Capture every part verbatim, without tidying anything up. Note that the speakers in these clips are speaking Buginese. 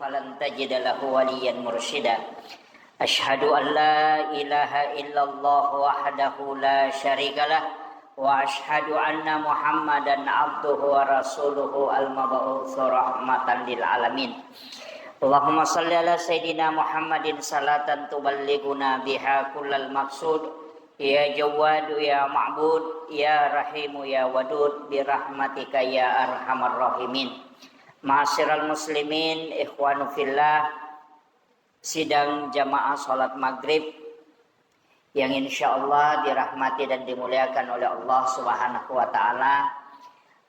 فلن تجد له وليا مرشدا. أشهد أن لا إله إلا الله وحده لا شريك له، وأشهد أن محمدا عبده ورسوله المبعوث رحمة للعالمين. اللهم صل على سيدنا محمد صلاة تبلغنا بها كل المقصود. يا جواد يا معبود يا رحيم يا ودود برحمتك يا أرحم الراحمين. معاشر المسلمين، إخوان في الله, sidang jamaah salat maghrib yang insya Allah dirahmati dan dimuliakan oleh Allah Subhanahu wa Ta'ala.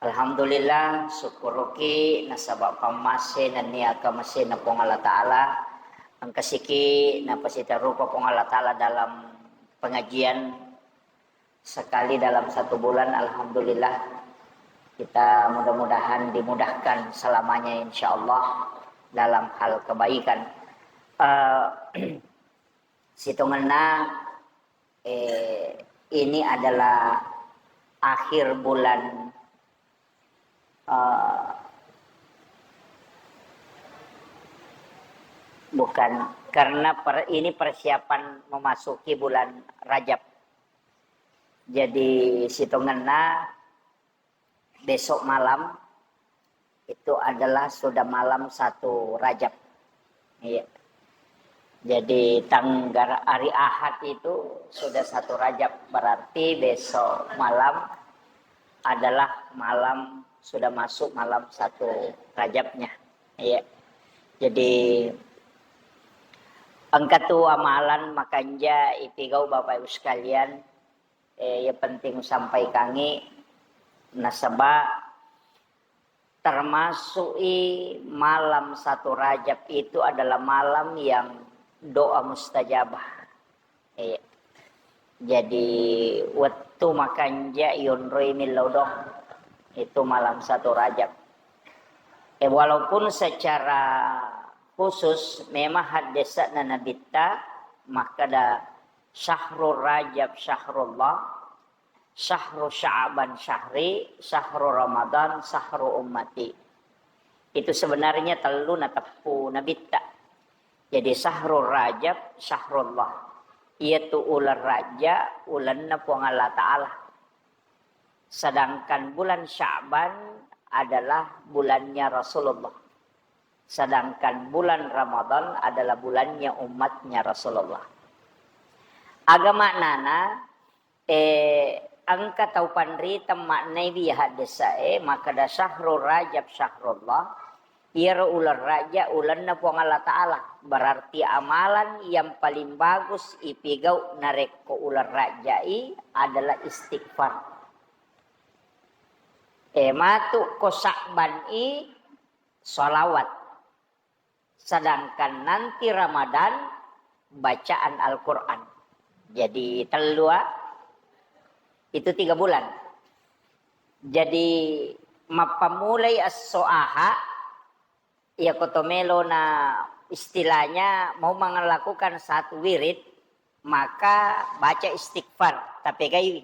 Alhamdulillah, syukuruki nasaba pammase nennia kamasena Puang Allah Ta'ala. Engkasiki napasitarupa Puang Allah Ta'ala dalam pengajian sekali dalam satu bulan. Alhamdulillah, kita mudah-mudahan dimudahkan selamanya, insya Allah, dalam hal kebaikan. Eh, sitongenna, eh, ini adalah akhir bulan, eh, bukan, karena per- ini persiapan memasuki bulan Rajab. Jadi sitongenna, besok malam itu adalah sudah malam satu Rajab. Iya. Jadi tanggal hari Ahad itu sudah satu Rajab, berarti besok malam adalah malam, sudah masuk malam satu Rajabnya. Iya. Jadi engka tu amalan makanja ipigau Bapak Ibu sekalian, eh, yang penting sampaikangi nasaba termasuk i malam satu Rajab itu adalah malam yang doa mustajabah. Iya. Jadi wettu makanja yonroi millau doa itu malam satu Rajab. Eh, walaupun secara khusus memang haddesana Nabitta makkada syahrul Rajab syahrullah, syahru Sya'ban syahri, syahru Ramadan syahru ummati. Itu sebenarnya tellu nateppu Nabitta. Jadi syahru Rajab syahrullah. Iyatu uleng Raja ulenna Puang Allah Ta'ala. Sedangkan bulan Sya'ban adalah bulannya Rasulullah. Sedangkan bulan Ramadan adalah bulannya umatnya Rasulullah. Aga maknana, eh, engka tau panrita maknai wi haddesa e, makkada syahrul Rajab syahrullah, iyaro uleng Raja ulenna Puang Allah Ta'ala. Berarti amalan yang paling bagus ipigau narekko uleng Raja i adalah istighfar. Eh, matu ko Sya'ban i salawat. Sedangkan nanti Ramadan bacaan Al-Quran. Jadi tellu, ah, itu tiga bulan. Jadi mappammulai esso Aha, iya ko to melo na istilahnya mau melakukan satu wirid, maka baca istighfar, tapegaiwi.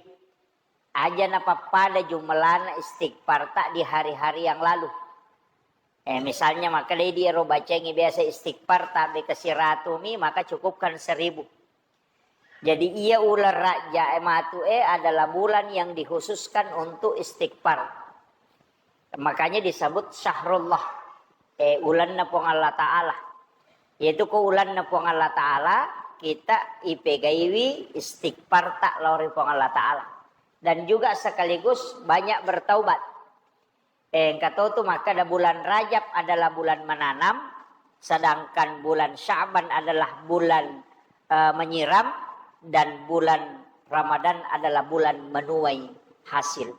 Aja napappada jumlana istighfar ta di hari-hari yang lalu. Eh, misalnya, maka dei di ero bacengi biasa istighfar ta beka siratu mi, maka cukupkan seribu. Jadi iya uleng Raja e matu e adalah bulan yang dikhususkan untuk istighfar. Makanya disebut syahrullah, eh, ulenna Puang Allah Ta'ala. Yaitu ko ulenna Puang Allah Ta'ala, kita ipegaiwi istighfar ta lao ri Puang Allah Ta'ala. Dan juga sekaligus banyak bertaubat. Eh, engka to tu makkada bulan Rajab adalah bulan menanam, sedangkan bulan Sya'ban adalah bulan, eh, menyiram, dan bulan Ramadan adalah bulan menuai hasil.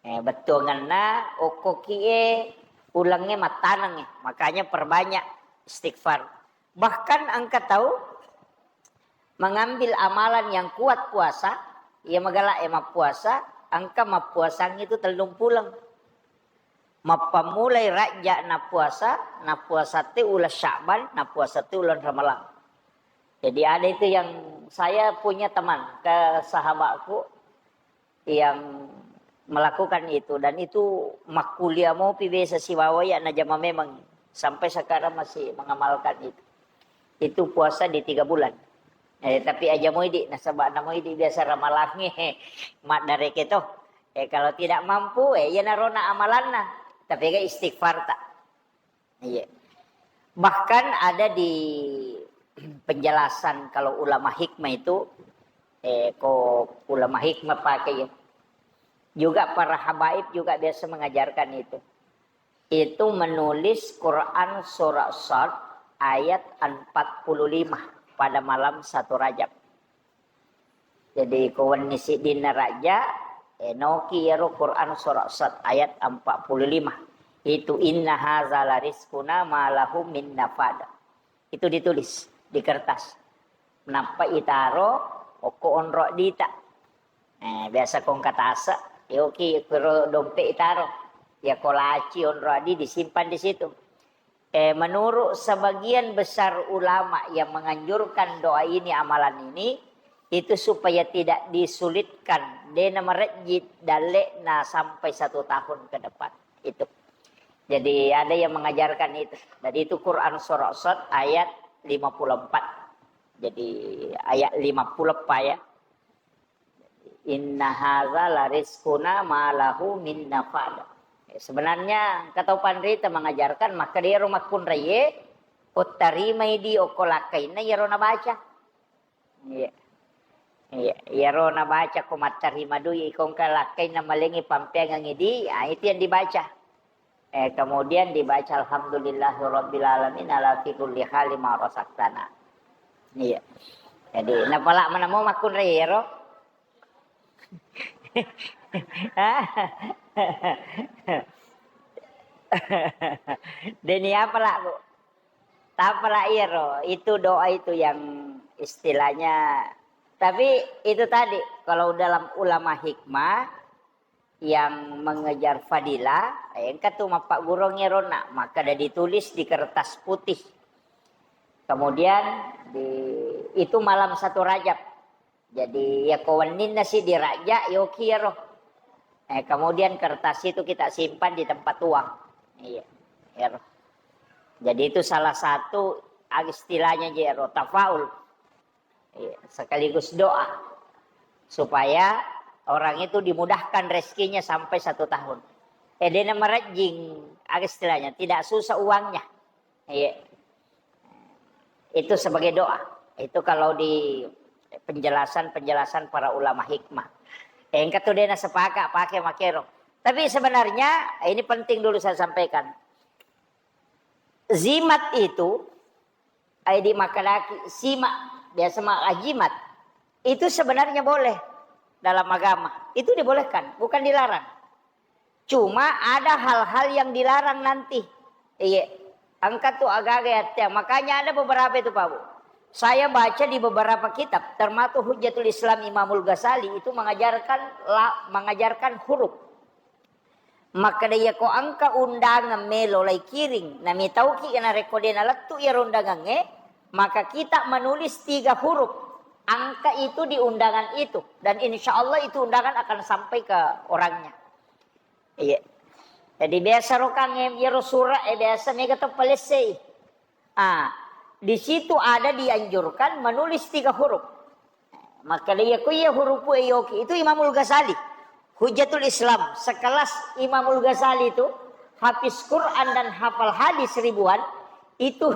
Eh, bettuangenna okkokie ulengnge mattanengnge, makanya perbanyak istighfar. Bahkan engka tau mengambil amalan yang kuat puasa, iya magala e mappuasa, engka mappuasang itu tellung puleng. Mappammulai Rajja nappuasa, nappuasa te uleng Sya'ban, nappuasa te uleng Ramalang. Jadi ada itu yang saya punya teman ke sahabatku yang melakukan itu, dan itu makkuliah mopi biasa sibawa iya najama memang. Sampai sekarang masih mengamalkan itu. Itu puasa di tiga bulan. Eh, tapi aja moidi, nasaba namoidi biasa ramalangnge maddareke to. Eh, kalau tidak mampu, eh, iya narona amalanna. Tapi ga istighfar tak. Iya. Bahkan ada di penjelasan kalau ulama hikmah itu, eh, ko ulama hikmah pakai ya. Juga para habaib juga biasa mengajarkan itu. Itu menulis Quran surah Sad ayat empat puluh lima pada malam satu Rajab. Jadi, ko wenni siddinna Rajab, eh, noki iyaro Quran surah Sad ayat empat puluh lima. Itu, "Inna haza la rizquna ma lahu min nafad." Itu ditulis di kertas. Nappa itaro okko onro dita. Eh, biasa kongka tase, yoki kuro dompet itaro. Ya ko laci onro adi disimpan di situ. Eh, menurut sebagian besar ulama yang menganjurkan doa ini, amalan ini, itu supaya tidak disulitkan, de namarejji dalle'na sampai satu tahun ke depan. Itu. Jadi ada yang mengajarkan itu. Jadi itu Quran surah Sad ayat lima puluh empat. Jadi ayat lima puluh empat ya. "Inna haza la rizquna ma lahu min nafad." Sebenarnya kata panrita mengajarkan maka dia rumah kunraye, ottarimai di okko lakkainna iyaro nabaca. Iya. Iya, iyaro nabaca ko mattarima dui, ko engka lakkainna malengi pampeangengi di, ah, itu yang dibaca. Eh, kemudian dibaca, "Alhamdulillahirabbil alamin ala fi kulli hali ma razaqtana." Iya. Jadi, napala mana mau makkunrai ero? Deni apa lah, Bu? Tapala iyaro, itu doa itu yang istilahnya, tapi itu tadi, kalau dalam ulama hikmah yang mengejar fadilah, eh, engka tu mappaggurung iyarona, maka ada ditulis di kertas putih. Kemudian di, itu malam satu Rajab. Jadi, ya ko wenninna si dirajak, yoki iyaro. Eh, kemudian kertas itu kita simpan di tempat uang. Iya, iyaro. Jadi itu salah satu, ah, istilahnya je ro, tafaul. Iya, sekaligus doa. Supaya orang itu dimudahkan rezekinya sampai satu tahun. Eh, de namarejjing, ah, istilahnya, tidak susah uangnya. Iya. Itu sebagai doa. Itu kalau di penjelasan-penjelasan para ulama hikmah. Eh, engka tu de nasepaka pake makero. Tapi sebenarnya, eh, ini penting dulu saya sampaikan. Zimat itu, ai di makadaki, sima, biasa maka jimat. Itu sebenarnya boleh dalam agama. Itu dibolehkan, bukan dilarang. Cuma ada hal-hal yang dilarang nanti. Iya. Engka tu agaga ya, Teh. Makanya ada beberapa itu, Pak Bu. Saya baca di beberapa kitab, termasuk Hujjatul Islam Imamul Ghazali itu mengajarkan la-, mengajarkan huruf. Makkeda, iya ko engka undangan melo lai kiring, namitauki narekko de nalettu iyaro undangangnge, maka kita menulis tiga huruf angka itu di undangan itu, dan insya Allah itu undangan akan sampai ke orangnya. Iya. Jadi biasa rokang iyaro sura'e biasa mega to palessei. Ah, di situ ada dianjurkan menulis tiga huruf. Maka iya ku iya huruf e yoki itu Imamul Ghazali. Hujjatul Islam, sekelas Imamul Ghazali itu, hafiz Quran dan hafal hadis ribuan, itu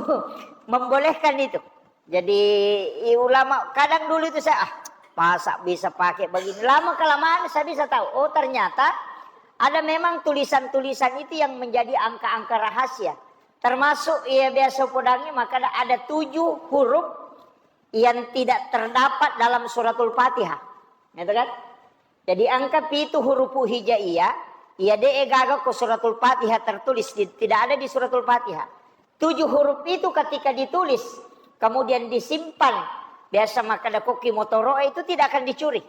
membolehkan itu. Jadi, i-, ulama kadang dulu itu saya, "Ah, masa bisa pakai begini?" Lama kelamaan saya bisa tahu, oh, ternyata ada memang tulisan-tulisan itu yang menjadi angka-angka rahasia. Termasuk, iya, biasa podangi, maka ada, ada tujuh huruf yang tidak terdapat dalam Suratul Fatihah. Gitu kan? Jadi, angka pitu huruf hijaiyah, iya, de gaga ko Suratul Fatihah tertulis, di-, tidak ada di Suratul Fatihah. Tujuh huruf itu ketika ditulis, kemudian disimpan, biasa makkeda koki motoro itu tidak akan dicuri.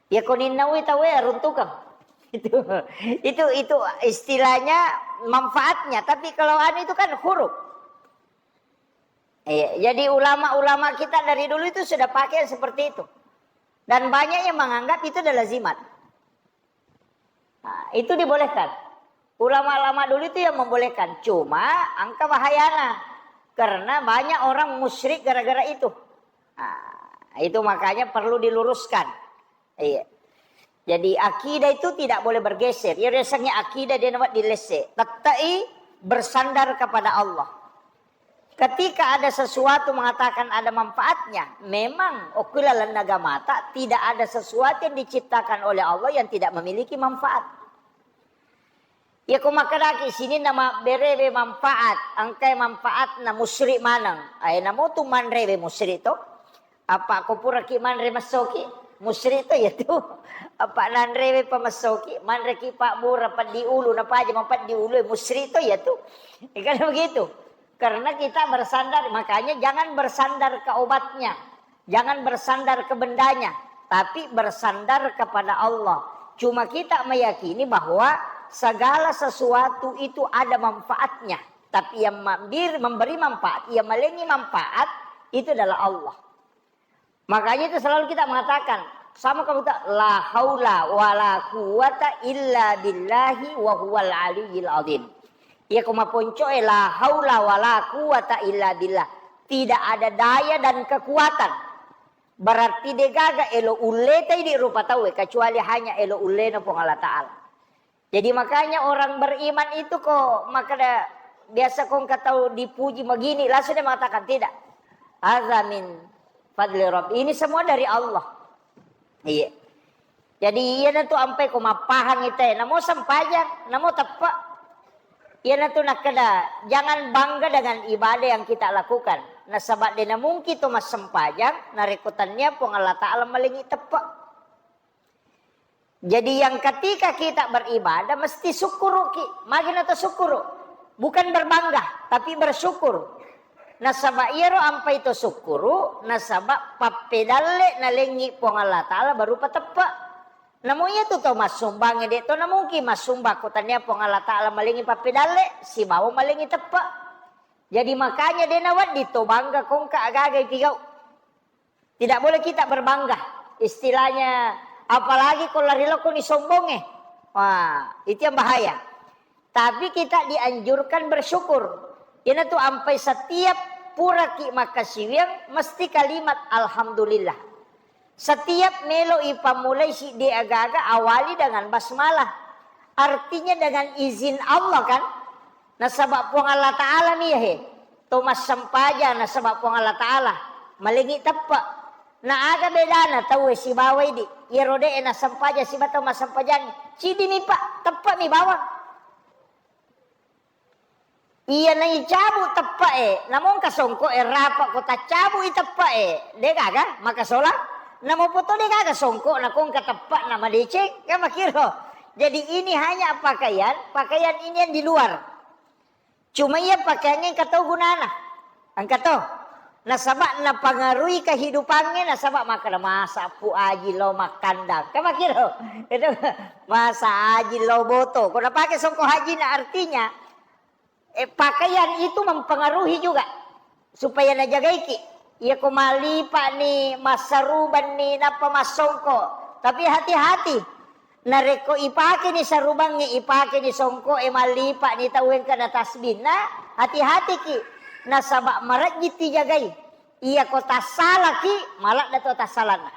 Ya, koninnaui tauwe runtukeng. Itu, itu, itu istilahnya manfaatnya. Tapi kalau anu itu kan huruf. Iya, jadi ulama-ulama kita dari dulu itu sudah pakai seperti itu. Dan banyak yang menganggap itu adalah zimat. Nah, itu dibolehkan. Ulama-ulama dulu itu yang membolehkan, cuma angka bahayana. Karena banyak orang musyrik gara-gara itu. Nah, itu makanya perlu diluruskan. Iya. Jadi akidah itu tidak boleh bergeser. Ya, rasanya akidah dia nampak dilese. Tettai bersandar kepada Allah. Ketika ada sesuatu mengatakan ada manfaatnya, memang okula lennaga mata tidak ada sesuatu yang diciptakan oleh Allah yang tidak memiliki manfaat. Iya ko makkedaki sininna mabberewe manfaat, engkai manfaatna musyrik maneng. Ae namotu manrewe musyrik to. Apa ko puraki manre massoki, musyrik to iya tu. Apa nanrewe pa massoki, manreki pabbura peddi ulu, napaja mapeddi ulu, musyrik to iya tu. Kan begitu. Karena kita bersandar, makanya jangan bersandar ke obatnya, jangan bersandar ke bendanya, tapi bersandar kepada Allah. Cuma kita meyakini bahwa segala sesuatu itu ada manfaatnya. Tapi yang mambir-, memberi manfaat, yang malengi manfaat, itu adalah Allah. Makanya itu selalu kita mengatakan, sama kamu tak, "La haula wa la quwwata illa billahi wa huwal aliyyil azim." Iya, ko maponco e, "La haula wa la quwwata illa billah." Tidak ada daya dan kekuatan. Berarti degaga elo ulleta idi rupa tauwe, kecuali hanya elo ullena Puang Allah Ta'ala. Jadi makanya orang beriman itu ko makkeda, biasa ko engka tau dipuji begini, langsung dia mengatakan, "Tidak. Hadza min fadli Rabb." Ini semua dari Allah. Iya. Jadi iyanatu ampai ko mappahang ite, namo sempajang, namo teppe. Iyanatu nakkeda, jangan bangga dengan ibadah yang kita lakukan. Nasaba de namungki to massempajang, narekko tannia Puang Allah Ta'ala malengi teppe. Jadi yang ketika kita beribadah mesti sukkuruki. Magi na to sukkuru? Bukan berbangga, tapi bersyukur. Nasaba iyaro ampai to sukkuru, nasaba pappedalle nalengi Puang Allah Ta'ala barupa teppe. Namo iya tu to massumbangnge, de to namungki massumbang ko tania Puang Allah Ta'ala malengi pappedalle, sibawa malengi teppe. Jadi makanya de nawedding to bangga ko engka agaga ipigau. Tidak boleh kita berbangga. Istilahnya, apalagi ko lari lokko ni sombongnge. Wah, itu yang bahaya. Tapi kita dianjurkan bersyukur. Iyanatu ampai setiap puraki makkasiwiang, mesti kalimat alhamdulillah. Setiap melo ipammulai siddi agaga, awali dengan basmalah. Artinya dengan izin Allah, kan? Nasaba Puang Allah Ta'ala mi he. To massempajang nasaba Puang Allah Ta'ala. Malengi teppe. Na aga bedana tauwe sibawa idi? Iyaro de nassempajang sibawa tau massempajang. Ciddi mi pa, teppe mi bawang. Iya naicabu teppe e, namo engka songko e rapa ko taccabu i teppe e, de gaga makasola. Namo poto de gaga songko na ko engka teppe na madeceng, kan makiro. Jadi ini hanya pakaian, pakaian ini yang di luar. Cuma iya pakaiangnge engka to gunana. Engka to. Nasaba napangaruhi kehidupangnge, nasaba makkeda masa pu aji lo makkandang. Kan makiro. Itu masa aji lo boto. Ko napake songko hajina artinya, eh, pakaian itu mempengaruhi juga supaya najagaiki. Iya ko malipa ni, massaruban ni, nappa massongko. Tapi hati-hati. Narekko ipakeni sarubangnge, ipakeni songko'e, mallipa ni tau engka na tasbihna, hati-hatiki. Nasaba marejjitti jagai. Iyako tassalaki, maladda to tassalanna.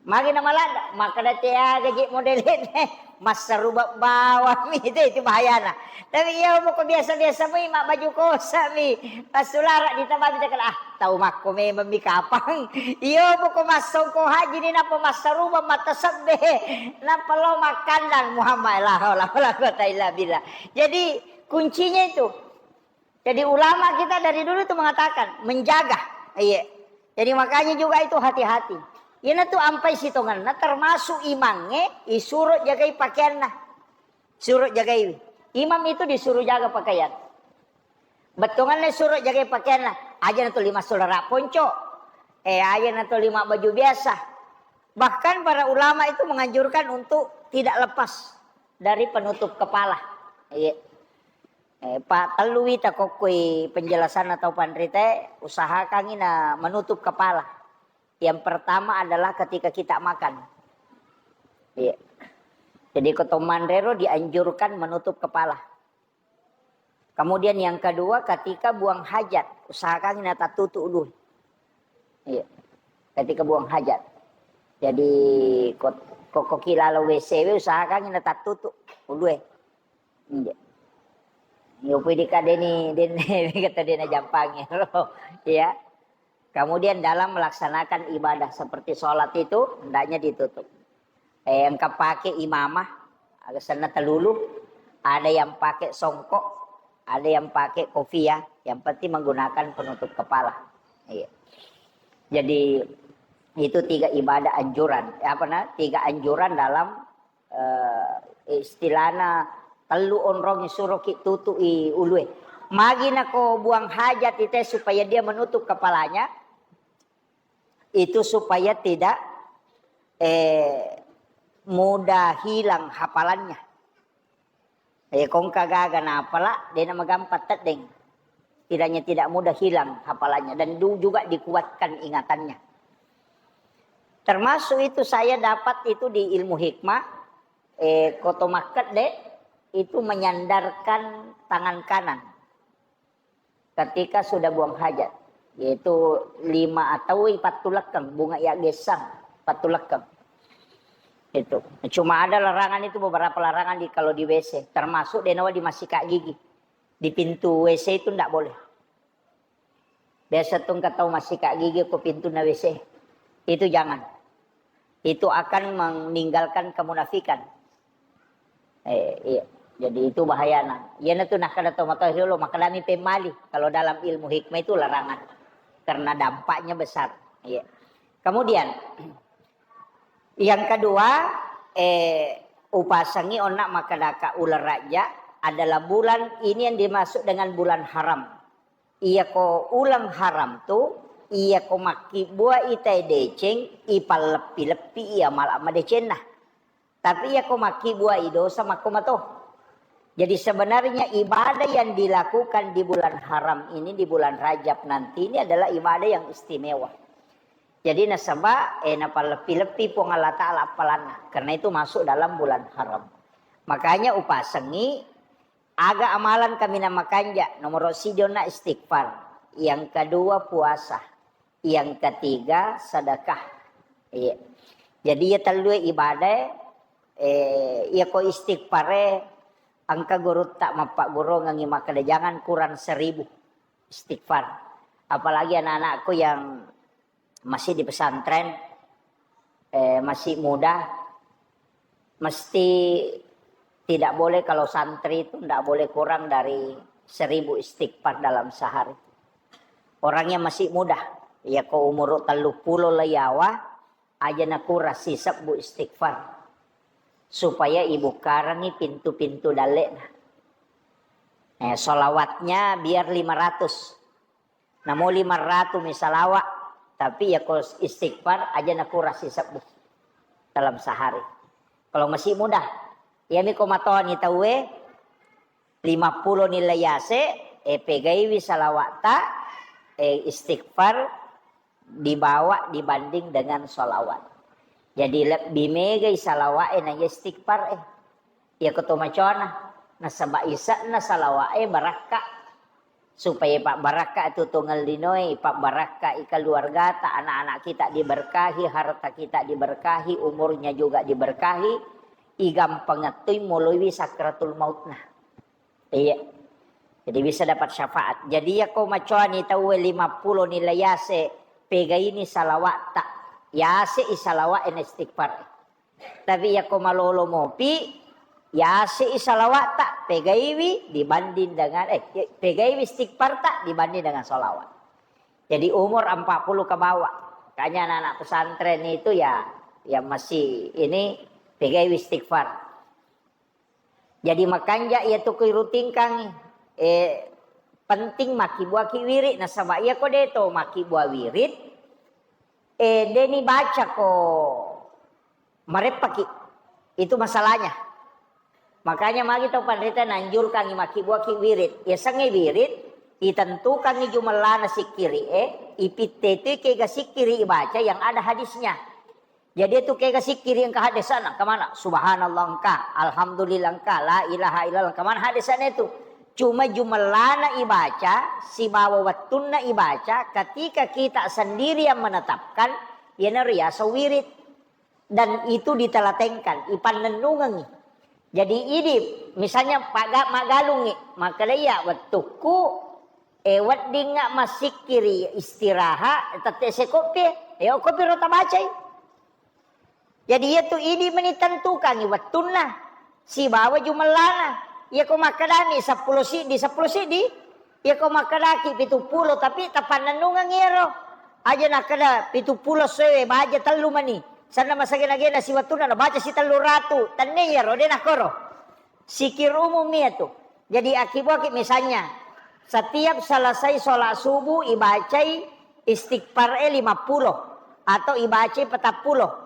Magi na maladda? Makkeda teaga je modelene, massaruba bawammi, itu, itu bahayana. Tapi iya moko biasa-biasa mui mabbaju kosa'mi, passulara ditambabi takala, ah, tau makko memang mi kapang. Iyo, poko massongko haji ni, nappa massaruba, mattasebbe, nappa lao makkandang Muhammad, la haula wala quwata illa billah. Jadi, kuncinya itu. Jadi, ulama kita dari dulu itu mengatakan, menjaga. Iya. Jadi, makanya juga itu hati-hati. Iyanatu ampai sitongenna, termasuk imangnge, isuro jagai pakaianna. Suro jagaiwi. Imam itu disuruh jaga pakaian. Bettuanganna suro jagai pakaianna, aja natuli massulara ponco, eh, aja natuli mabbaju biasa. Bahkan para ulama itu menganjurkan untuk tidak lepas dari penutup kepala. Iya. Eh, pa tellu wita kokkoi penjelasan atau panrita, usahakangi na menutup kepala. Yang pertama adalah ketika kita makan. Iya. Jadi ko to manrero dianjurkan menutup kepala. Kemudian yang kedua, ketika buang hajat, usahakan natattutu ulu. Iya. Ketika buang hajat. Jadi ko ko kilalo W C W, usahakan natattutu ulu. Iya. Yo pui dikadeni den kata dena jampangi. Iya. Kemudian dalam melaksanakan ibadah seperti sholat itu hendaknya ditutup. Eh, engka pakai imamah, aga senna telulu, ada yang pakai songkok, ada yang pakai kopiah, yang penting menggunakan penutup kepala. Iya. Jadi itu tiga ibadah anjuran, apa nah, tiga anjuran dalam eh, istilahna tellu onrong suroki tutu'i ulue. Magi nako buang hajat ite supaya dia menutup kepalanya, itu supaya tidak eh, mudah hilang hafalannya. Eh, kongka gaga napala, dena magampang teddeng. Kiranya tidak mudah hilang hafalannya dan du- juga dikuatkan ingatannya. Termasuk itu saya dapat itu di ilmu hikmah, eh, koto makkedde itu menyandarkan tangan kanan ketika sudah buang hajat, yaitu lima atau pattulekkeng, bunga ya gesang, pattulekkeng. Itu. Cuma ada larangan itu, beberapa larangan di kalau di W C, termasuk denawa di masika gigi. Di pintu W C itu ndak boleh. Biasa tu engka tau masika gigi ko pintu na W C. Itu jangan. Itu akan meninggalkan kemunafikan. Eh, iya. Jadi itu bahayana. Iyana tu nah kada tau matoa riolo, makadami pemmali. Kalau dalam ilmu hikmah itu larangan. Karena dampaknya besar. Iya. Kemudian yang kedua, eh, upasengi onna makadaka uleng raja adalah bulan ini yang dimaksud dengan bulan haram. Iyako uleng haram tu, iyako makkibbuai tae deceng, ipalleppi-leppi iya mala madecenna. Tapi iyako makkibbuai dosa makko mato. Jadi sebenarnya ibadah yang dilakukan di bulan haram ini, di bulan Rajab nanti ini adalah ibadah yang istimewa. Jadi nasaba eh, napalleppi-leppi Puang Allah Ta'ala appalanna. Karena itu masuk dalam bulan haram. Makanya upasengi aga amalan kami na makanja, nomor siji onna istighfar, yang kedua puasa, yang ketiga sedekah. Iya. Jadi ya tellue ibadah, eh, ya ko istighfare, engka gurutta mappaggurungengi makkeda jangan kurang seribu istighfar. Apalagi anak-anakku yang masih di pesantren, eh, masih muda, mesti tidak boleh kalau santri itu tidak boleh kurang dari seribu istighfar dalam sehari. Orangnya masih muda, ya ko umur tellu pulo leyawa, aja nakura sisebbu istighfar supaya ibukarangi pintu-pintu dalle'na. Eh, solawatnya biar lima ratus. Namo lima ratus mi salawa, tapi ya ko istighfar aja nakura sisebbu dalam sehari. Kalau masih muda, ya mi ko matoni tauwe lima pulo nila yase, eh, pegaiwi salawata, eh, istighfar dibawa dibanding dengan salawat. Jadi lebih megai salawat eh, na istighfar eh. Iya ko to macona, nasaba ise'na salawa'e barakka, supaya pabbarakka tu tongeng linoe, pabbarakka i keluargata, anak-anak kita diberkahi, harta kita diberkahi, umurnya juga diberkahi, igampang ettui moloiwi sakratul mautna. Iya. Jadi bisa dapat syafaat. Jadi ya ko macoani tauwe lima pulo nila yase, pegaini salawa'ta. Yase i salawa'e na istighfar. Tapi yakko malolo mopi, yase i salawa'ta, pegaiwi dibanding dengan, eh, pegaiwi istighfarta dibanding dengan salawat. Jadi umur empat puluh ke bawah. Makanya anak-anak pesantren itu ya, yang masih ini pegaiwi istighfar. Jadi makanja iya tu kuirutingkangi. Eh, penting makkibbuaki wirid. Nasaba iya ko deto makkibbuaki wirid, eh, deni baca ko mareppaki. Itu masalahnya. Makanya magi tau panrita nanjurkangi makkibbuaki wirid. Yasengnge wirid, itentukangi jumellana sikkiri, eh, ipitte tu kega sikkiri ibaca yang ada hadisnya. Jadi itu kega sikkiri engka haddesana, engka mana? Subhanallah engka, alhamdulillah engka, la ilaha illallah engka mana haddesana itu. Cuma jumellana ibaca sibawa wettunna ibaca ketika kita sendiri yang menetapkan, iyana riaseng wirid. Dan itu ditelatenkan, ipannennungengi. Jadi idi misalnya paga-, maggalungngi, makkeda iya wettukku, eh, weddingnga massikkiri istirahat, tette sekoppi, eh, okkopi ro tabacai. Jadi iyatu idi meni tentukangngi wettunna sibawa jumellana. Iyako makkedami seppulo siddi, seppulo siddi. Iyako makkedaki pitu pulo, tapi tapannennungeng iyaro. Aja nakkeda pitu pulo sewe, baja tellu mani. Sanna masagena-gena siwettunna nabaca sitellu ratu. Tenne iyaro, de nakkoro. Sikir umum iyatu. Jadi akibuaki misalnya, setiap selesai sholat subuh ibacai istighfar e lima puluh atau ibacai petappulo.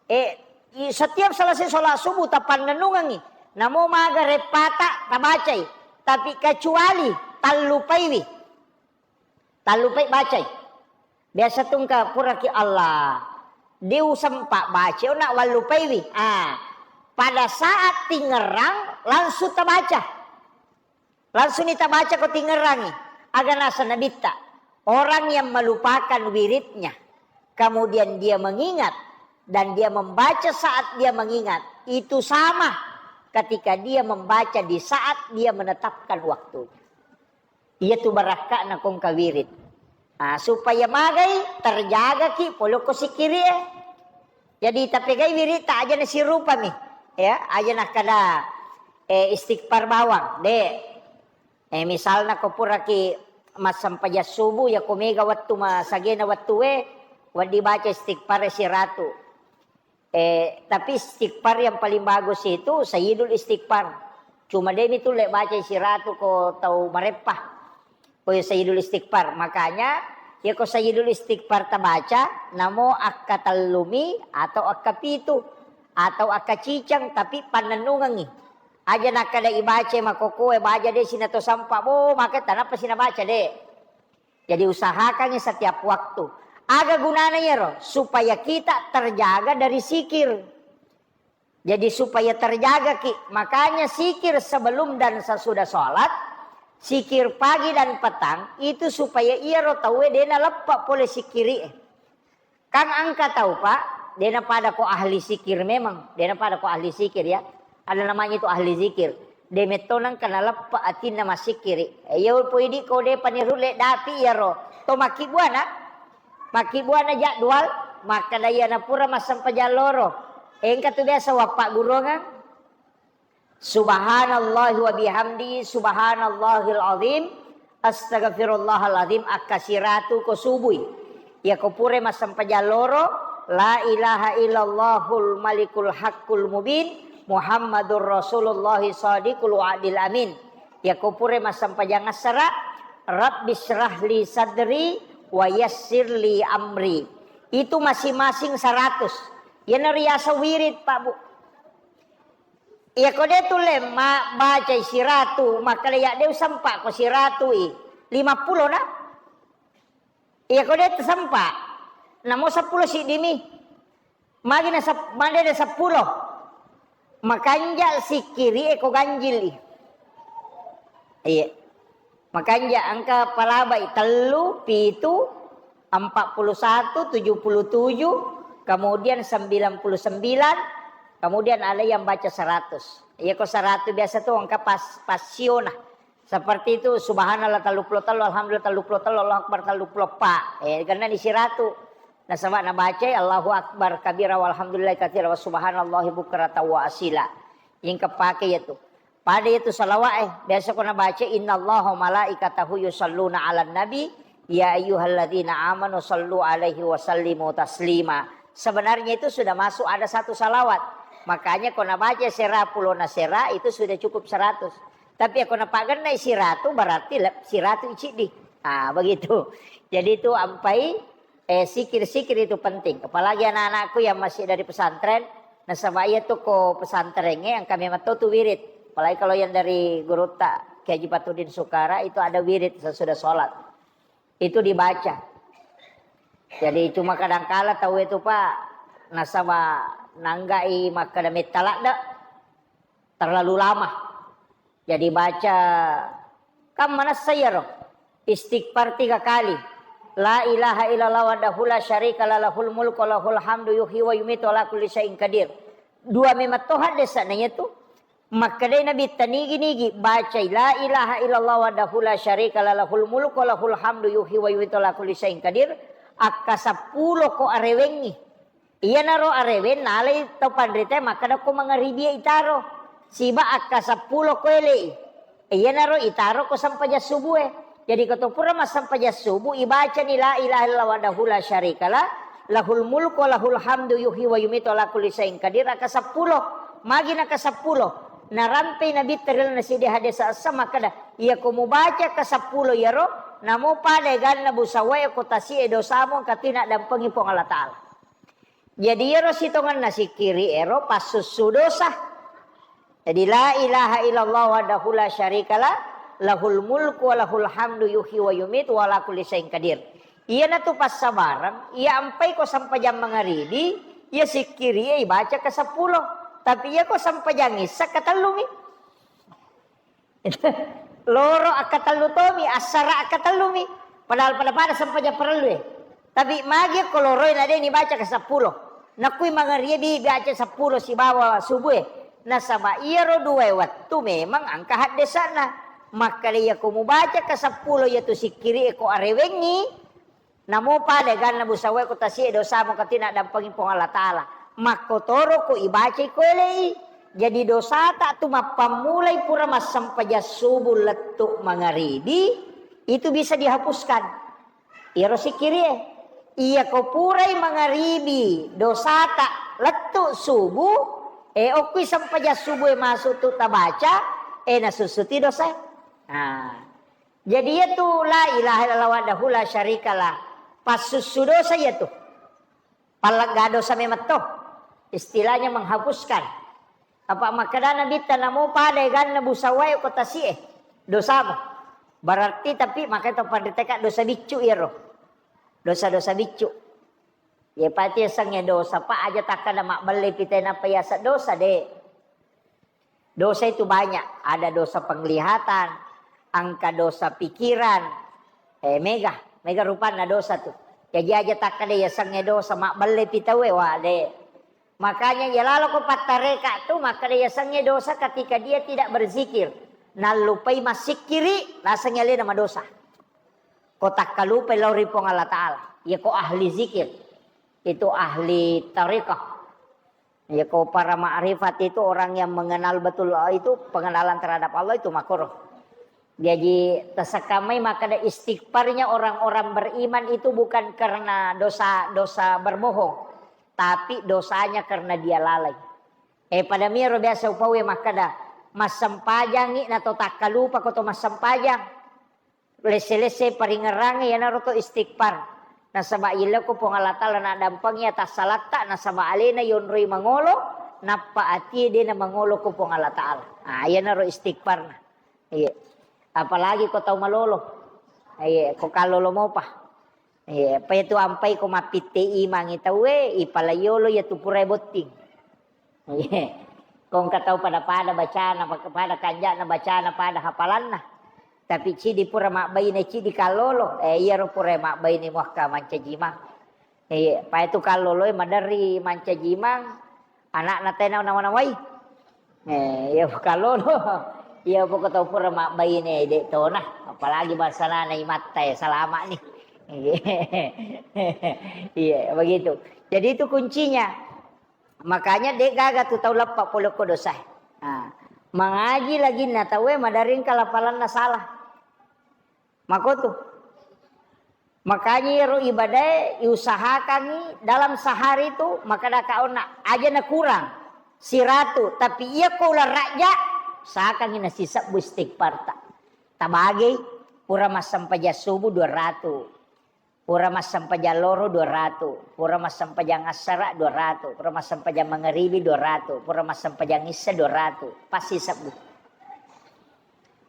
Eh, i-, setiap selesai sholat subuh tapannennungengi. Namo maga reppata tabacai. Tapi kecuali tallupaiwi. Tallupai bacai. Biasa tungka puraki Allah. Diusempa baca, nak wallupaiwi. Ah, pada saat tingerang langsung tabaca. Langsung ni tabaca ko tingerangi. Aga nasa nabitta. Orang yang melupakan wiridnya, kemudian dia mengingat, dan dia membaca saat dia mengingat, itu sama ketika dia membaca di saat dia menetapkan waktu. Iyatu barakka'na kongka wirid. Ah, supaya magai terjagaki polokko sikkiri'e. Jadi tapegai wiritta aja nasirupami. Ya, aja nakkeda, eh, istighfar bawang, de. Eh, misalna ko puraki massempajang subuh, ya ko mega wettu masagena wettue, wedding baca istighfar siratu. Eh, tapi istighfar yang paling bagus itu Sayyidul Istighfar. Cuma de mi tulle baca siratu ko tau mareppa. Ko Sayyidul Istighfar. Makanya, ya ko Sayyidul Istighfar tabaca, namo akka tellumi atau akka pitu atau akka ciceng, tapi pannennungengi. Aja nakkeda ibaca makokoe, baja de sinato sampa, bo, maka tanapa sinabaca de. Jadi usahakangi setiap waktu. Aga gunana iyaro? Supaya kita terjaga dari sikir. Jadi supaya terjagaki. Makanya sikir sebelum dan sesudah sholat, sikir pagi dan petang, itu supaya iyaro tauwe dena leppa pole sikiri'e. Kan engka tau, Pak, dena pada ko ahli sikir memang, dena pada ko ahli sikir ya. Ada namanya itu ahli zikir. De metto nengka naleppa atinna massikkiri. Eh, iya poidi ko de paniru le dapi iyaro. To makkibbuana, makkibbuana jadwal, makkeda iyana pura massempajang loro. Engka tu biasa wappaggurungang. Subhanallahi wa bihamdi, subhanallahil azim, astaghfirullahal azim, akka siratu ko subui. Iya ko pura massempajang loro, la ilaha illallahul malikul haqqul mubin, Muhammadur Rasulullah sadiqul wa'dil amin. Iya ko pura massempajang assara, Rabbi syrahli sadri wa yassirli amri. Itu masing-masing seratus. Iyana riaseng wirid, Pak, Bu. Iya ko de tulle ma-, bacai siratu, makkeda iya de usempa ko siratu i. Lima pulo na? Iya ko de tusempa. Namo seppulo siddimi. Magi na sep-, magi de seppulo. Makanja sikkiri e ko ganjil i. Iya. Makanja engka palabai tellu, pitu, empat puluh satu, tujuh puluh tujuh, kemudian sembilan puluh sembilan, kemudian ada yang baca seratus. Iya ko seratus biasa tu engka pas-, pasiona. Seperti itu, subhanallah tellu puluh tellu, alhamdulillah tellu puluh tellu, Allahu akbar tellu puluh empat. Eh, karena ni siratu. Nasaba nabacai Allahu akbar kabira walhamdulillah katsira wa subhanallahi bukratan wa asila. Engka pake iya tu. Pada itu salawat, eh, biasa ko nabaca, "Innallaha wa malaikatahu yusalluna 'alan nabi, ya ayyuhalladzina amanu sallu 'alaihi wa sallimu taslima." Sebenarnya itu sudah masuk ada satu salawat. Makanya ko nabaca sera pulona sera itu sudah cukup seratus. Tapi ko napagennai siratu berarti le-, siratu iciddi. Ah, begitu. Jadi itu ampai Eh, sikir-sikir itu penting. Apalagi anak-anakku yang masih dari pesantren, nasaba iya tu ko pesantrengnge engka memang to tu wirid. Apalagi kalau yang dari gurutta Kiai Haji Patudin Sukara itu ada wirid sesudah sholat. Itu dibaca. Jadi cuma kadangkala tau itu, Pak, Nasaba nanggai makkeda metta ladde, terlalu lama. Jadi baca, kan manessa iyaro istighfar tiga kali. La ilaha illallah wahdahu la syarika la lahul mulku wa lahul hamdu yuhyi wa yumitu ala kulli syai'in qadir. Dua memang to haddesana iyatu. Makkedai Nabitta, nigi-nigi bacai la ilaha illallah wahdahu la syarika la lahul mulku wa lahul hamdu yuhyi wa yumitu ala kulli syai'in qadir, akka seppulo ko arewengngi. Iyanaro areweng nalai tau panrita makkeda ko mangaribi itaro. Siba akka seppulo ko elei. Iyanaro itaro ko sempajang subue. Jadi ko to pura massempajang subu, ibacani la ilaha illallah wahdahu la syarikalah, lahul mulku wa lahul hamdu yuhyi wa yumitu ala kulli syai'in qadir, akka seppulo. Magi naka seppulo. Narampei Nabitta ri lalenna siddi hadis essa makkeda, iya ko mubaca ka seppulo iyaro, namo pada eganna busawae ko tasi'e dosamu engka tu naddampengi Puang Allah Ta'ala. Jadi iyaro sitongenna sikkiri ero passussu dosa. Jadi la ilaha illallah wahdahu la syarikalah, lahul mulku wa lahul hamdu yuhyi wa yumitu wa ala kulli syai'in qadir. Iyanatu passabareng, iya ampai ko sempajang mangaribi, iya sikkiri e ibaca ka seppulo. Tapi iya ko sempajang issa katellumi. Loro akkatellu tomi, assara akkatellumi. Padahal pada-pada sempajang parellu e. Tapi magi ko loroi na de nibaca ka seppulo. Nakui mangaribi baca seppulo sibawa subu e. Nasaba iyaro dua e wettu memang engka haddesana. Makkeda iya ko mubaca ka seppulo iyatu sikkiri e ko arewengngi, namo pada eganna busawae ko tasi'e dosamu engka tu naddampengi Puang Allah Ta'ala. Makkotoro ko ibacai ko elei. Jadi dosata tu mappammulai pura massempajang subu lettu mangaribi, itu bisa dihapuskan. Iyaro sikkiri e. Iya ko purai mangaribi dosata lettu subu, e okkui sempajang subu e masuk tu tabaca, e nasussuti dosa e. Nah, jadi iyatu la ilaha illallah wahdahu la syarikalah. Passussu dosa iyatu. Pallegga dosa memang to. Istilahnya menghapuskan. Apa makkeda Nabitta namo pada eganna busawae ko tasi'e dosamu. Berarti tapi makanya to panriteka dosa biccu iyaro. Dosa-dosa biccu. Iya pati yasengnge dosa, Pak, aja takkada mabbelle pita nappa yaseng dosa, de. Dosa itu banyak, ada dosa penglihatan, engka dosa pikiran, eh, mega, mega rupanna dosa tu. Jaji aja takkada yasengnge dosa, mabbelle pi tauwe, wa, de. Makanya iya laloko pattareka tu makkada yasengnge dosa ketika dia tidak berzikir. Nallupai massikkiri, lasengngi alena madosa. Ko takkalupai lao ri Puang Allah Ta'ala. Iya ko ahli zikir. Itu ahli tarekah. Ya, ko para ma'rifat itu orang yang mengenal betul Allah itu, pengenalan terhadap Allah itu makruh. Jadi, tasekkamai makkada istighfarnya orang-orang beriman itu bukan karena dosa, dosa berbohong, tapi dosanya karena dia lalai. Eh, pada miro biasa upawe makkada, massempajangi na to takkalupa ko to massempajang. Lesse-lesse paringerrangnge iyanaro to istighfar. Nasaba yello ko Puang Allah Ta'ala naddampengi atassalatta, nasaba alena yonroi mangolo, nappa atie de namangolo ko Puang Allah Ta'ala. Ah, iyanaro istighfarna. Iya. Apalagi ko tau malolo. Iya, ko kallolo mopa. Iya, apa itu ampai ko mappitte imangi tauwe, ipalayolo ya tu purai botting. Iya. Ko engka tau pada-pada bacana, pada kanja'na bacana, pada hafalanna. Tapi cidi pura mabbaine, cidi kallolo. Eh, iyaro pura mabbaine muakka mancaji imang. Iya, pa itu kalloloe maderri mancaji imang, anakna tena nawa-nawai. Eh, iya kallolo. Iya poko tau pura mabbaine de tona, apalagi bangsana imatta e salama ni. Iya, begitu. Jadi itu kuncinya. Makanya de gaga tu tau leppa pole ko dosa. Nah, mangaji laginna tauwe maderri engka lapalanna salah. Makotu. Makanya iyaro ibadae iusahakangi dalam sehari tu makkada ka onna aja na kurang siratu, tapi iya ko uleng rajja usahakangi nasisebbu istighfarta. Tabagei, pura massempajang subuh dua ratu. Pura massempajang loro dua ratu, pura massempajang assara dua ratu, pura massempajang mangaribi dua ratu, pura massempajang issa dua ratu, pasti sebbu.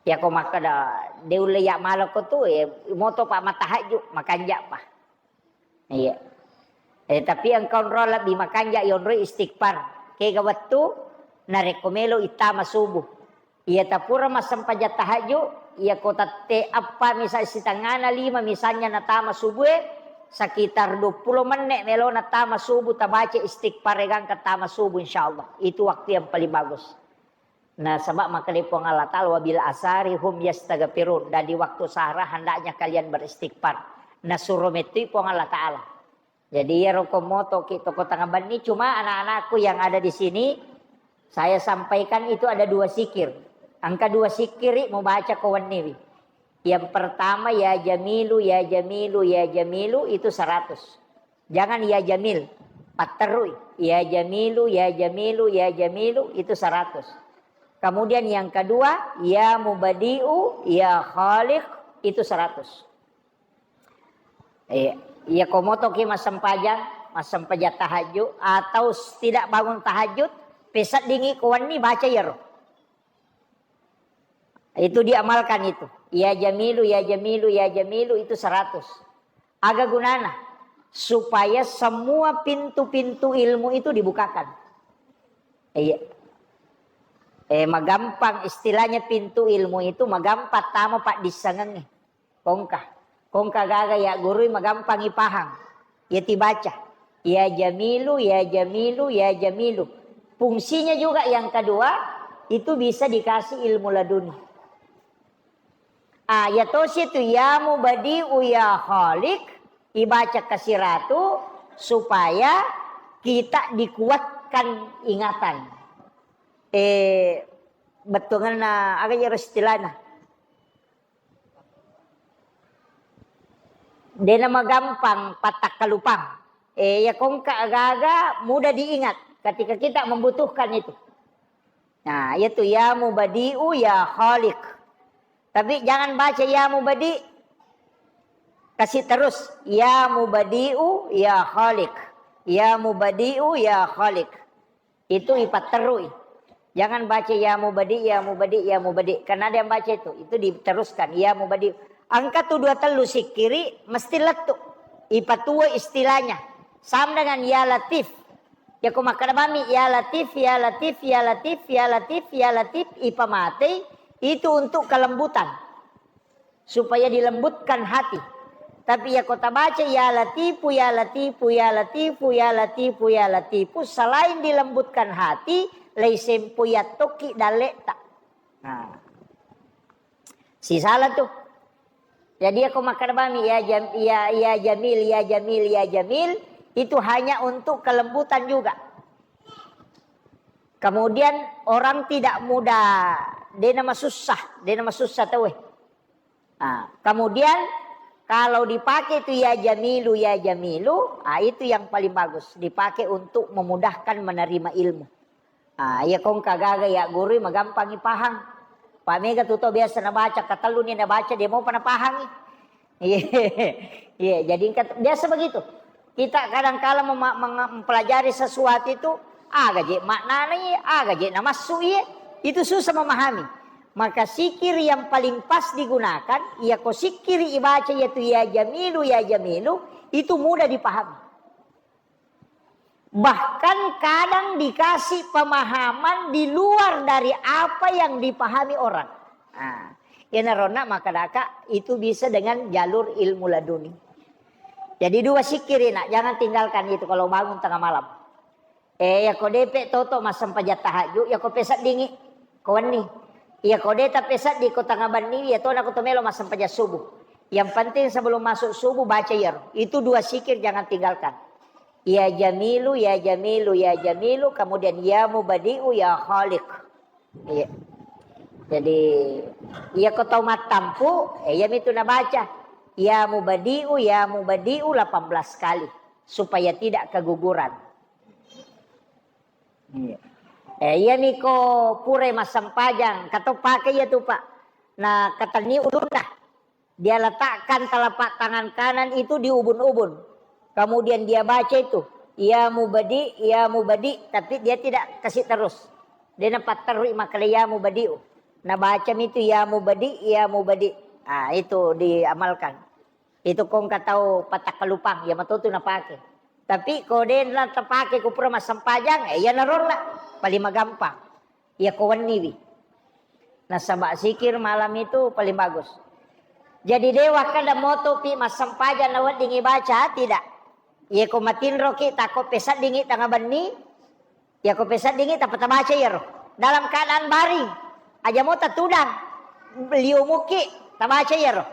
Yako makkada de ulle ya malako tu, ya moto pa matahajju, makanja pa. Iya. Eh, tapi engka onrong lebbi makanja yonroi istighfar. Kega wettu narekko melo ittama subuh. Iya tapura massempajang tahajud, iya ko tette appa misal sitengana lima misalnya natama subuh, sekitar dua puluh menit melo natama subuh tabaca istighfar gangka tama subuh insyaallah. Itu waktu yang paling bagus. Nasaba makkeda Puang Allah Ta'ala, "Wa bil asari hum yastaghfirun." Dan di waktu sahara hendaknya kalian beristighfar. Nasuro mettui Puang Allah Ta'ala. Jadi iyaro ko motoki toko tengah benni, cuma anak-anakku yang ada di sini, saya sampaikan itu ada dua sikir. Engka dua sikiri mubaca ko wenniwi. Yang pertama, ya Jamilu, ya Jamilu, ya Jamilu, itu seratus. Jangan ya Jamil, patterui. Ya Jamilu, ya Jamilu, ya Jamilu, itu seratus. Kemudian yang kedua, ya Mubadi'u, ya Khaliq, itu seratus. Iya, iya ko motoki massempajang, massempajang tahajud atau tidak bangun tahajud, peseddingi ko wenni baca iyaro. Itu diamalkan itu. Ya Jamilu, ya Jamilu, ya Jamilu itu seratus. Aga gunana? Supaya semua pintu-pintu ilmu itu dibukakan. Iya. Eh, magampang istilahnya pintu ilmu itu magampang tama paddissengengnge. Kongka. Kongka gaga ya gurui magampangi pahang. Ya tibaca. Ya Jamilu, ya Jamilu, ya Jamilu. Fungsinya juga yang kedua, itu bisa dikasih ilmu laduni. Ah, ya tosi itu ya Mubadi'u ya Khaliq, ibaca kasiratu supaya kita dikuatkan ingatan. Eh, bettuanna aga jero istilahna. Dena magampang pattakkalupang. Eh, ya kongka agaga mudah diingat ketika kita membutuhkan itu. Nah, itu ya Mubadi'u ya Khaliq. Tapi jangan baca ya Mubadi. Kasih terus ya Mubadi'u ya Khaliq. Ya Mubadi'u ya Khaliq. Itu ipatterui. Jangan baca ya Mubadi, ya Mubadi, ya Mubadi. Karena ada yang baca itu. Itu diteruskan ya Mubadi. Engka tu dua tellu sikkiri mesti lettu. Ipatuo istilahnya. Sama dengan ya Latif. Ya ko makkeda bami ya Latif, ya Latif, ya Latif, ya Latif, ya Latif, ipamatei itu untuk kelembutan. Supaya dilembutkan hati. Tapi ya ko tabaca ya Latifu, ya Latifu, ya Latifu, ya Latifu, ya Latifu, selain dilembutkan hati, leisempo yattoki dalle'ta. Nah. Sisala tu. Jadi ya ko makkeda bami ya, Jam, ya, ya Jamil, ya Jamil, ya Jamil, itu hanya untuk kelembutan juga. Kemudian orang tidak mudah, dena masussa, dena masussa tauwe. Ah, kemudian kalau dipakai itu ya Jamilu, ya Jamilu, ah, itu yang paling bagus. Dipakai untuk memudahkan menerima ilmu. Ah, iya kongka gaga ya guru, magampangi pahang. Pak mega tuto biasa nabaca, katellu ni nabaca, dia mau pernah pahangi. Iya, iya, jadi engka, biasa begitu. Kita kadang kala mema-, menge-, mempelajari sesuatu itu, aga je maknana iye, aga je namassu iye, itu susah memahami. Maka sikir yang paling pas digunakan, iya ko sikir ibaca yaitu ya Jamilu, ya Jamilu, itu mudah dipahami. Bahkan kadang dikasih pemahaman di luar dari apa yang dipahami orang. Nah, iyanaronna makkedaka itu bisa dengan jalur ilmu laduni. Jadi dua sikiri nak, jangan tinggalkan itu kalau bangun tengah malam. Eh, yako depe toto massempajang tahajud, yako peseddingi ko wenni. Iya ko de tapeseddi ko tengah benni, iya tona ko to melo massempajang subuh. Yang penting sebelum masuk subuh baca iyaro. Itu dua sikir jangan tinggalkan. Ya Jamilu, ya Jamilu, ya Jamilu, kemudian ya Mubadi'u, ya Khaliq. Iya. Jadi, iya ko tau mattampu, eh, iya mitu nabaca. Ya Mubadi'u, ya Mubadi'u delapan belas kali supaya tidak keguguran. Iya. Eh, iya niko pura massempajang, kato pake iya tu, Pak. Nah, katenni ulunna. Dia letakkan telapak tangan kanan itu di ubun-ubun. Kemudian dia baca itu, "Ya Mubadi, ya Mubadi," tapi dia tidak kasih terus. Dia napatterui makkeda, "Ya Mubadi'u." Nah, baca itu, "Ya Mubadi, ya Mubadi." Ah, itu diamalkan. Itu kongka tau patakkalupang, ya matotu napake. Tapi ko de na tapake ko pura massempajang, eh, iya narolla paling magampang. Iya ko wenniwi. Nasaba zikir malam itu paling bagus. Jadi de wakkeda motopi massempajang na weddingi baca, tidak. Iya ko matinroki tako pesaddingi tanga benni, iya ko pesaddingi tappa tabaca iyaro. Dalam keadaan baring, aja mo tatudang, liumuki tabaca iyaro.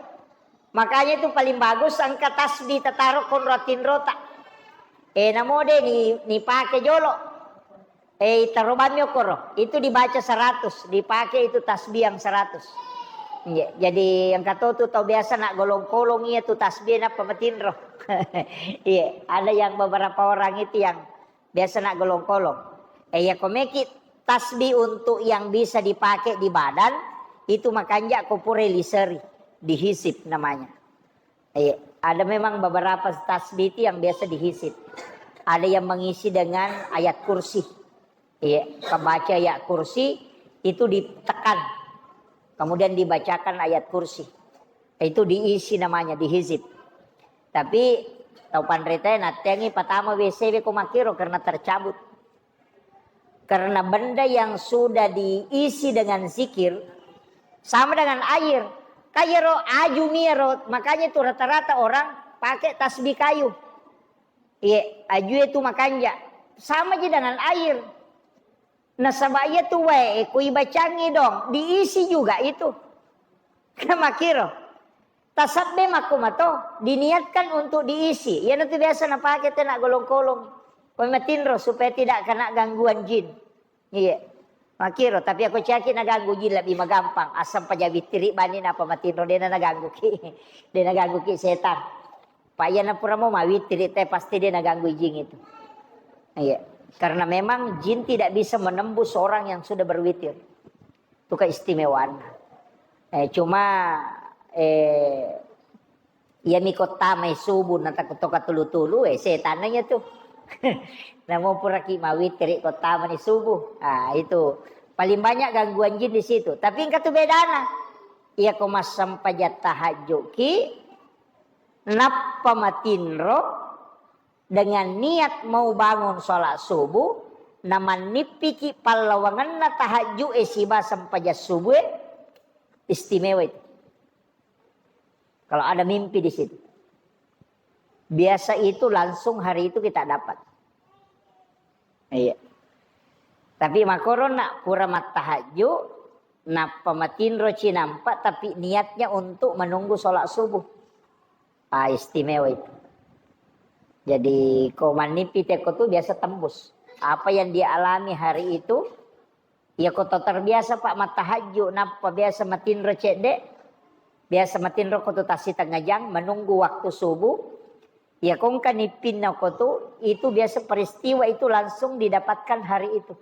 Makanya itu paling bagus engka tasbih tataro konro tinrota. Eh, namo de ni, ni pake jolo. Eh, itaro bammi okoro. Itu dibaca seratus, dipakai itu tasbih yang seratus. Iya, jadi engka to tu tau biasa nak golong-kolong iya tu tasbih nappa matinro. Iya, ada yang beberapa orang itu yang biasa nak golong-kolong. Eh, iya ko meki tasbih untuk yang bisa dipakai di badan, itu makanja ko pura liseri, dihizib namanya. Iya, ada memang beberapa tasbih itu yang biasa dihizib. Ada yang mengisi dengan ayat kursi. Iya, kebaca ayat kursi itu ditekan. Kemudian dibacakan ayat kursi. Itu diisi namanya, dihizib. Tapi tau panrita natteangi patama W C we ko makkiro karena tercabut. Karena benda yang sudah diisi dengan zikir sama dengan air. Kayero aju miero, makanya itu rata-rata orang pakai tasbih kayu. Iya, aju itu makanja. Sama aja dengan air. Nasaba iya tu wae ko ibacangi dong, diisi juga itu. Kan makkiro. Tasabbe makkumato, diniatkan untuk diisi. Iyanatu biasa napake tena golong-kolong. Ko matinro supaya tidak kena gangguan jin. Iya. Makkiro, tapi ako caki naganggu jin lebih magampang. Asam paja witiri bani napa matinro dena naganggu ki. Dena ganggu ki setan. Pa iyana pura mo mawitiri te pasti dena ganggu jin itu. Iya. Karena memang jin tidak bisa menembus orang yang sudah berwitir. Itu keistimewaan. Eh, cuma eh, iya mi ko tamai subuh na takuttoka tulu-tulu, eh, setanna iya tu. Namo puraki mawitiri ko tamani subuh. Ah, itu paling banyak gangguan jin di situ. Tapi engka tu bedana. Iya ko massempajang tahajud ki, nappa matinro dengan niat mau bangun sholat subuh, namannippiki pallawangenna tahajud e siba sempajang subuh e, istimewa itu. Kalau ada mimpi di situ. Biasa itu langsung hari itu kita dapat. Iya. Tapi makkoro nak pura mattahajju, nappa matinro cinampa, tapi niatnya untuk menunggu sholat subuh. Ah, istimewa itu. Jadi, ko mannipi teko tu biasa tembus. Apa yang dialami hari itu, iya ko to terbiasa, Pak, mattahajju, nappa biasa matinro cedde, biasa matinro ko tu tassi tengah jang, menunggu waktu subuh. Iya ko engka nippinna ko tu, itu biasa peristiwa itu langsung didapatkan hari itu.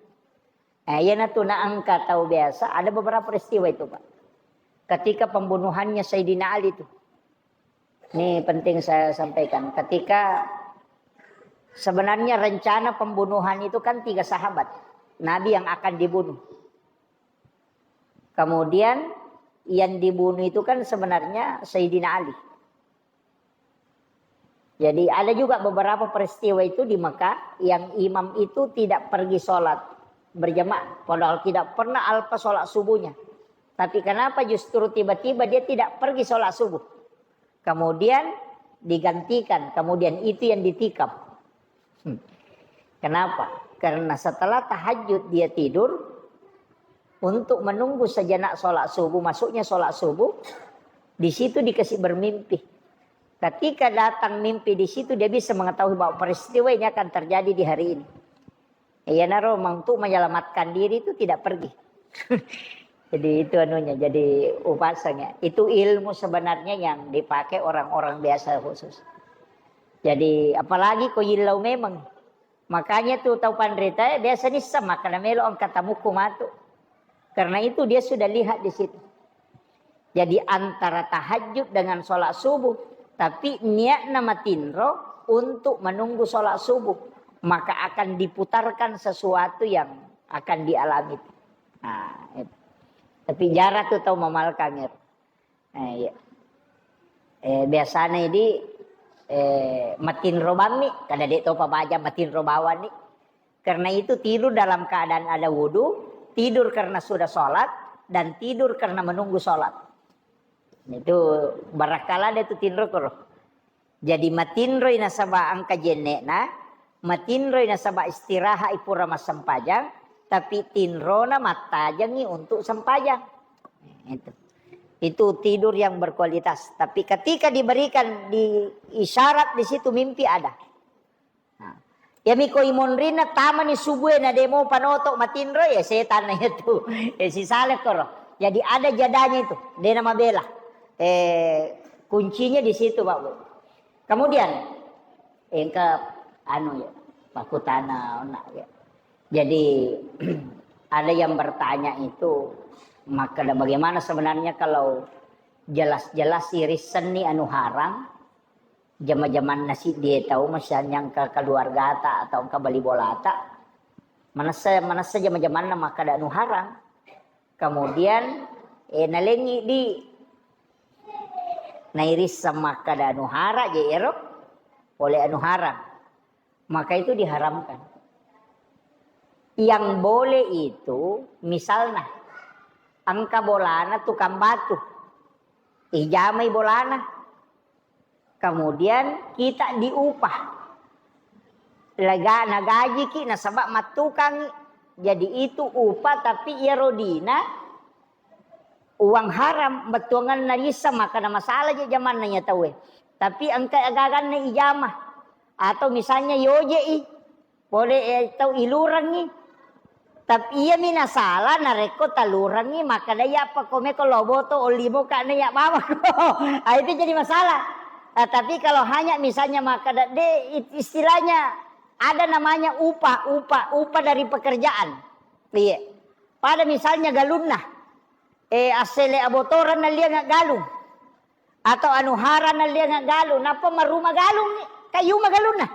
Eh, iyanatu na engka tau biasa, ada beberapa peristiwa itu, Pak. Ketika pembunuhannya Sayyidina Ali itu. Ini penting saya sampaikan. Ketika sebenarnya rencana pembunuhan itu kan tiga sahabat Nabi yang akan dibunuh. Kemudian yang dibunuh itu kan sebenarnya Sayyidina Ali. Jadi ada juga beberapa peristiwa itu di Mekah yang imam itu tidak pergi sholat berjamaah, padahal tidak pernah alpa sholat subuhnya. Tapi kenapa justru tiba-tiba dia tidak pergi sholat subuh? Kemudian digantikan, kemudian itu yang ditikam. Hmm. Kenapa? Karena setelah tahajud dia tidur untuk menunggu sejenak sholat subuh, masuknya sholat subuh, di situ dikasih bermimpi. Ketika datang mimpi di situ, dia bisa mengetahui bahwa peristiwa ini akan terjadi di hari ini. Iyanaro untuk menyelamatkan diri itu tidak pergi. Jadi itu anunya, jadi upasanya. Itu ilmu sebenarnya yang dipakai orang-orang biasa khusus. Jadi apalagi ko yillau memang. Makanya tu tau panrita, eh, biasa nissa makkeda melo engka tamukku matu. Karena itu dia sudah lihat di situ. Jadi antara tahajud dengan sholat subuh, tapi niatna matinro untuk menunggu sholat subuh, maka akan diputarkan sesuatu yang akan dialami. Nah, itu. Tapi jarang tu tau mamalkang. Eh, iya. Eh, biasanya di eh, matinro bammi, kada de' topa baja matinro bawanni. Karena itu tidur dalam keadaan ada wudu, tidur karena sudah sholat, dan tidur karena menunggu sholat. Itu barakala ada itu tinro koro. Jadi matinroi nasaba engka jenne'na, matinroi nasaba istirahat ipura massempajang, tapi tinrona mattajangi untuk sempajang. Itu. Itu tidur yang berkualitas. Tapi ketika diberikan di isyarat di situ mimpi ada. Nah, iyami ko imonrinna tamani subue na demo panoto matinro, ya setan na itu. Ya sisale koro. Jadi ada jadanya itu, dena mabela. Eh, kuncinya di situ, Pak Bu. Kemudian engka anu ya, pakutana ona ya. Jadi ada yang bertanya itu, maka bagaimana sebenarnya kalau jelas-jelas irissenni anu harang, jama-jamanna siddi tau, misalnya engka keluargata atau engka bali bolata, manessa, manessa jama-jamanna makkada anu harang. Kemudian, eh, nalengi di nairisseng makkada anu harang je ero, pole anu harang. Maka itu diharamkan. Yang boleh itu, misalnya, engka bolana tukang batu. Ijamai bolana. Kemudian kita diupah. Lega-, nagajiki nasaba mattukangi. Jadi itu upah, tapi iyaro dina uang haram, bettuanganna rissa, maka na masalah je jamanna iya tauwe. Tapi engka agaganna ijama. Atau misalnya yoje'i, pole, eh, tau ilurengngi. Tapi iyami nasala narekko talurengngi, makkada iya apa komeko loboto ollimo ka na iya mama. Ah, itu jadi masalah. Ah, tapi kalau hanya misalnya makkada de, it-, istilahnya ada namanya upah, upah, upah dari pekerjaan. Iya. Pada misalnya galunna, eh, assele abotoran nalianga galung. Atau anu hara nalianga galung, nappa maruma galung, kayuma galunna.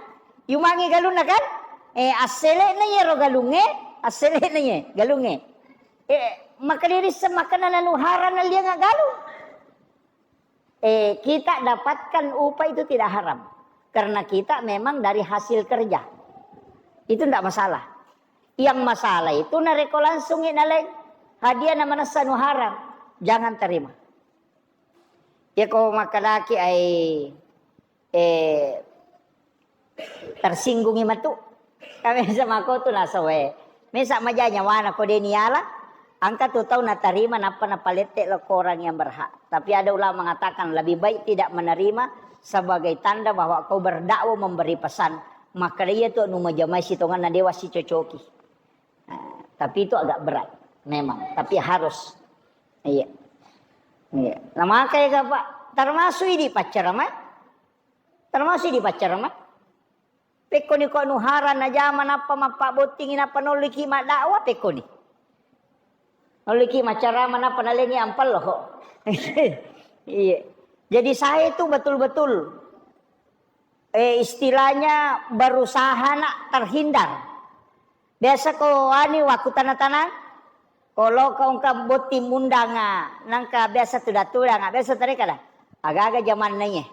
Yumangi galunna kan? Eh, assele'na iyaro galungnge, assele'na iye galungnge. Eh, maka dirisseng makkada anu hara nalianga galung. Eh, kita dapatkan upah itu tidak haram. Karena kita memang dari hasil kerja. Itu ndak masalah. Yang masalah itu narekko langsungi naleng hadiah na manessa anu haram, jangan terima. Yako makkadaki ai, eh, tersinggungi matu. Kami sama ko tu nasawe. Mesa maja nyawana ko deni ala, angka tu tau natarima nappa napalette lo ko orang yang berhak. Tapi ada ulama mengatakan lebih baik tidak menerima sebagai tanda bahwa kau berdakwah memberi pesan. Maka dia tu anu majamai sitongan na dewa si cocoki. Nah, tapi itu agak berat memang, tapi harus. Iya. Iya. Nah, makanya Pak, termasuk ini pacaran, Mak. Termasuk di pacaran, Mak. Pekkoni ko anu hara najama nappa mappabottingi nappa nolliki maddakwah, pekkoni. Nolliki maccarama nappa nalengi ampello. Iya. Jadi saya itu betul-betul, eh, istilahnya berusaha nak terhindar. Biasa ko ani wakku tana-tana, ko lo ko engka botting mundanga, nangka biasa tudang-tudanga, biasa tarekada. Aga-aga jamanna iye.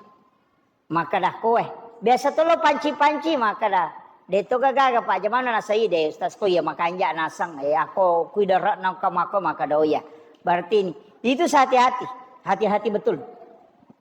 Makkada koe. Biasa to lo panci-panci makkada. De to gaga Pak, jamanna nasai de Ustaz ko iya makanja naseng. Eh, ako kuidara nangka mako makkada oh iya. Berarti ini. Itu hati-hati. Hati-hati betul.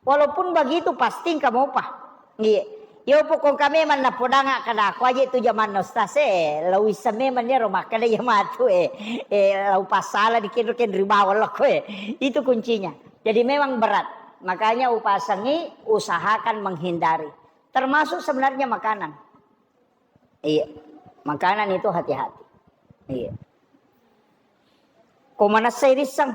Walaupun begitu pasti engka mopa. Iya. Yo pokok kami memang napodanga kada aku aja itu jamanna Ustaz eh. Lau issa memang dia rumah kada ya matu eh. Eh, lau pasala di kendro kendri bawang lo koe. Itu kuncinya. Jadi memang berat. Makanya upasangi, usahakan menghindari. Termasuk sebenarnya makanan. Iya. Makanan itu hati-hati. Iya. Ko manessa irisseng.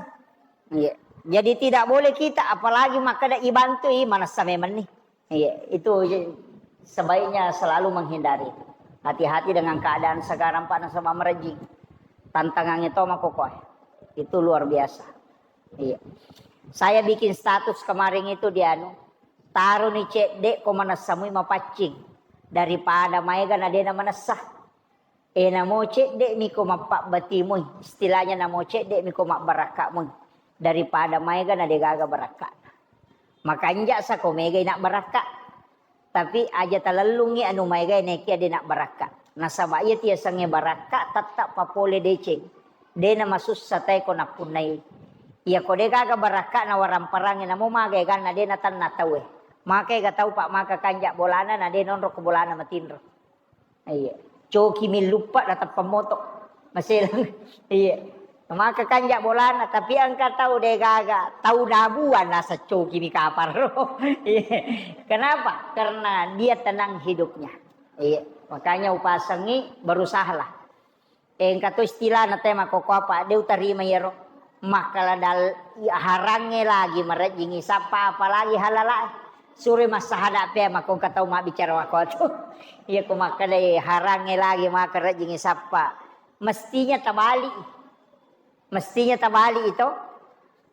Iya. Jadi tidak boleh kita, apalagi makkada ibantui, manessa memang nih. Iya, itu je-, sebaiknya selalu menghindari. Hati-hati dengan keadaan sekarang, Pak, nasaba merejing. Tantangannya to makokoe. Itu luar biasa. Iya. Saya bikin status kemarin itu di anu, taro ni cedde ko manessa mui mapaccing daripada maega na dena manessa. Eh, namo cedde miko mappabbati mui, istilahnya namo cedde miko mabbarakka mui daripada maega na degaga barakka. Makanja sa ko mega ina barakka. Tapi aja talellungngi anu maegae nekia de nabbarakka. Nasaba iya tiasengnge barakka tette papole deceng. De namasussa tae ko nappunnai. Iya ko de gaga barakka na waramparangnge namo maga eganna de natanna taue. Maka ega tau pa maka kanja bolana na de nonro ko bolana matinro. Iya. Coki milluppe dateppa moto. Maselang. Iya. Maka kanja bolana, tapi engka tau de gaga, tau dabuan nasa coki mi kaparo. Iya. Kenapa? Karena dia tenang hidupnya. Iya. Makanya upasengi berusahalah. Eh, engka to istilahna te makkokko apa, de utarima iyaro. Makkala dal-, harangnge lagi marejjingi sappa, apalagi halalae. Sure massahada pe makko engka tau mabbicara makkotu. Iya ko makkeda harangnge lagi maka rejjingi sappa. Mestinya tabali. Mestinya tabali itu.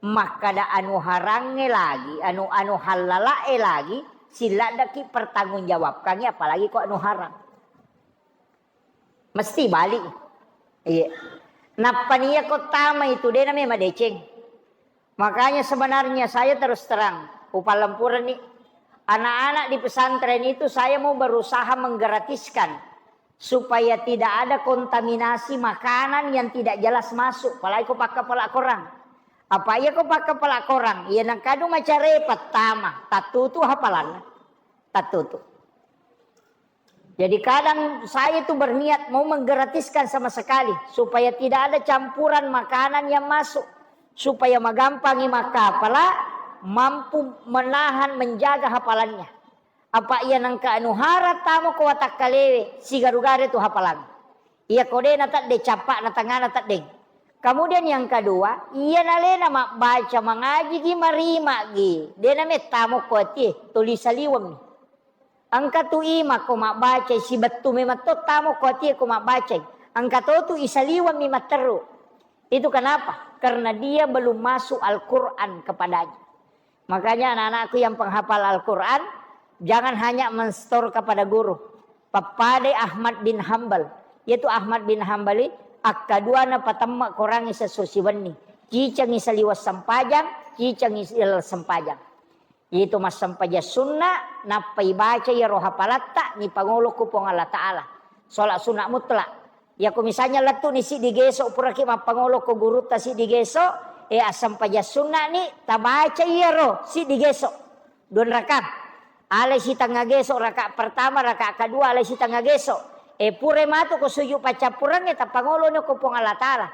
Makkada anu harangnge lagi, anu, anu halalae lagi, silladdaki pertanggungjawabkangi apalagi ko anu harang. Mesti balik. Iya. Nappa nia ko tama itu, de name madeceng. Makanya sebenarnya saya terus terang, upalempureni anak-anak di pesantren itu saya mau berusaha menggratiskan supaya tidak ada kontaminasi makanan yang tidak jelas masuk, apalagi ko pakkapala korang. Apa iya ko pakkapala korang, iya nangkadu macare pertama, tattutu hafalanna. Tattutu. Jadi kadang saya itu berniat mau menggratiskan sama sekali supaya tidak ada campuran makanan yang masuk, supaya magampangi makkapala mampu menahan, menjaga hafalannya. Apa iya nangka anu hara tamo ko watakkalewe sigaru-garu tu hafalang. Iya ko de na tedde cappa'na tengana teddeng. Kemudian yang kedua, iya nalena mabbaca mangajigi marimagi, de na mettamo ko atie, tuli saliweng. Engka tu ima ko mabbacai, sibettu memang to tamo ko atie ko mabbacai. Engka to tu isaliweng mi matteru. Itu kenapa? Karena dia belum masuk Al-Quran kepadanya. Makanya anak-anakku yang penghafal Al-Quran, jangan hanya menstor kepada guru. Pappadai Ahmad bin Hambal. Yaitu Ahmad bin Hambali, akkaduana patemma korangi sesso siwenni. Cicengi saliweng sempajang, cicengi sempajang. Itu massempajang sunna, nappa ibaca iyaro hapalatta, nipangolo ku Puang Allah Ta'ala. Sholat sunat mutlak. Yako misalnya lettu ni siddi geso, puraki mappangolo ko gurutta siddi geso, e, assempajang sunna ni, tabaca iyaro siddi geso. Dua raka. Alai sitengnga geso, raka pertama, raka kedua, alai sitengnga geso. E, pura matu ko sujud paccappureng, e, tappangolo ni ko Puang Allah Ta'ala.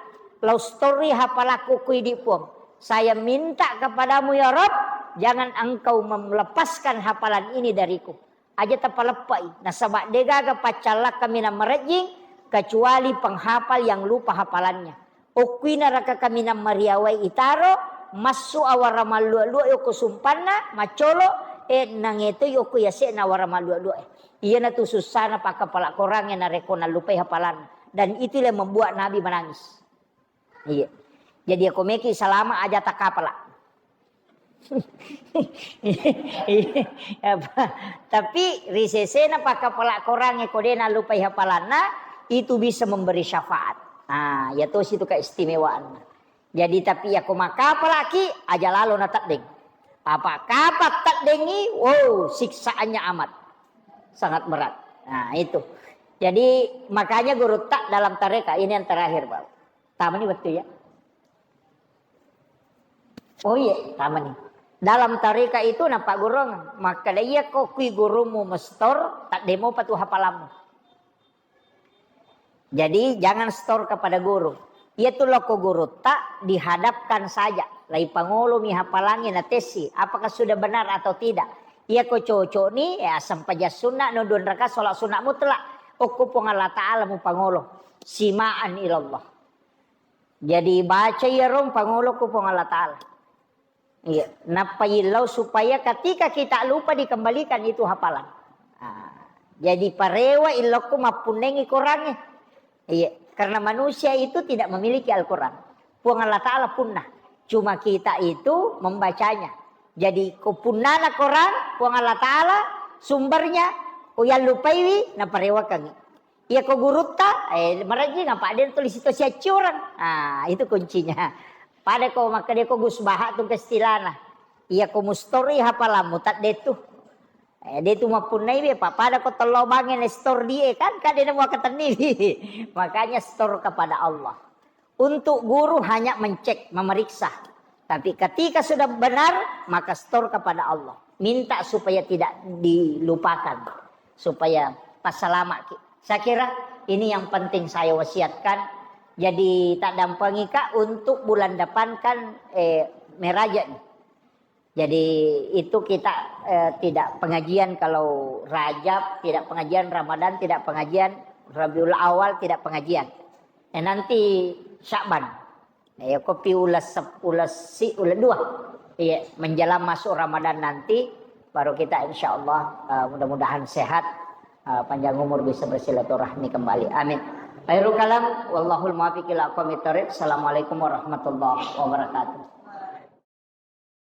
Lau stori hapalakku ku idi Puang. Saya minta kepadamu ya Rob, jangan engkau melepaskan hafalan ini dariku. Aja tapaleppai, nasaba degaga paccallakka minang marejjing kecuali penghafal yang lupa hafalannya. Okkuina raka kaminang mariawai itaro, massu awara mallua-lua okko sumpanna, maccolo, e, nangetoi okko yase'na awara mallua-lua e. Iyanatu sussana pakkapala korangnge narekko nallupai hafalanna. Dan itulah yang membuat Nabi menangis. Iya. Jadi, ako meki salama aja takapala. Iya, apa? Tapi ri sesena pakkapala korangnge ko de nallupai hafalanna, itu bisa memberi syafaat. Nah, ya tosi itu keistimewaanna. Jadi, tapi ya ko makkapalaki, aja lalo na teddeng. Apa kapang teddengi, wow, siksaannya amat. Sangat berat. Nah, itu. Jadi, makanya guru tak dalam tarekat, ini yang terakhir, Pak. Tamani wettu ya. Oh iya, tamani. Dalam tarekat itu napaggurung, makkeda iya ko kui gurumu mestor, tak demo patu hafalanmu. Jadi jangan store kepada guru. Iya tu loko guru tak dihadapkan saja. Lai pangolo mi hafalangi na tesi, apakah sudah benar atau tidak. Iya ko cocok ni, ya sempajang sunna, no dua raka sholat sunat mutlak. Okko Puang Allah Ta'ala mu pangolo. Simaan ilallah. Jadi baca iya rong pangolo ku Puang Allah Ta'ala. Iya, nappa illau supaya ketika kita lupa dikembalikan itu hafalan. Ah, jadi parewa illokku mappunnengi korangnge. Iya, karena manusia itu tidak memiliki Al-Quran. Puang Allah Ta'ala punna. Cuma kita itu membacanya. Jadi ko punnana Quran, Puang Allah Ta'ala sumbernya, ko yallupaiwi, naparewakangi. Iya ko gurutta, eh, marajing apa den tulis itu siacciorang. Ah, itu kuncinya. Pada ko makkeda ko Gus Baha tu kestilana. Iya ko mustori hafalammu tadde tu. Eh, de tu mappunnai be, pa-, pada ko tello bange ne store die kan, kan de mua ketenni. Makanya store kepada Allah. Untuk guru hanya mencek, memeriksa. Tapi ketika sudah benar, maka store kepada Allah. Minta supaya tidak dilupakan. Supaya pasalama ki. Saya kira ini yang penting saya wasiatkan. Jadi tak dampengi kak untuk bulan depan kan, eh, meraja nih. Jadi itu kita, eh, tidak pengajian kalau Rajab, tidak pengajian Ramadan, tidak pengajian Rabiul Awal, tidak pengajian. Eh, nanti Sya'ban. Eh, kopi ulas sep-, ulas si, ulas dua. Iya, menjelang masuk Ramadan nanti, baru kita insya Allah, eh, mudah-mudahan sehat, eh, panjang umur bisa bersilaturahmi kembali. Amin. Khairul kalam, wallahul muwaffiq ila aqwamit thariq. Assalamualaikum warahmatullahi wabarakatuh.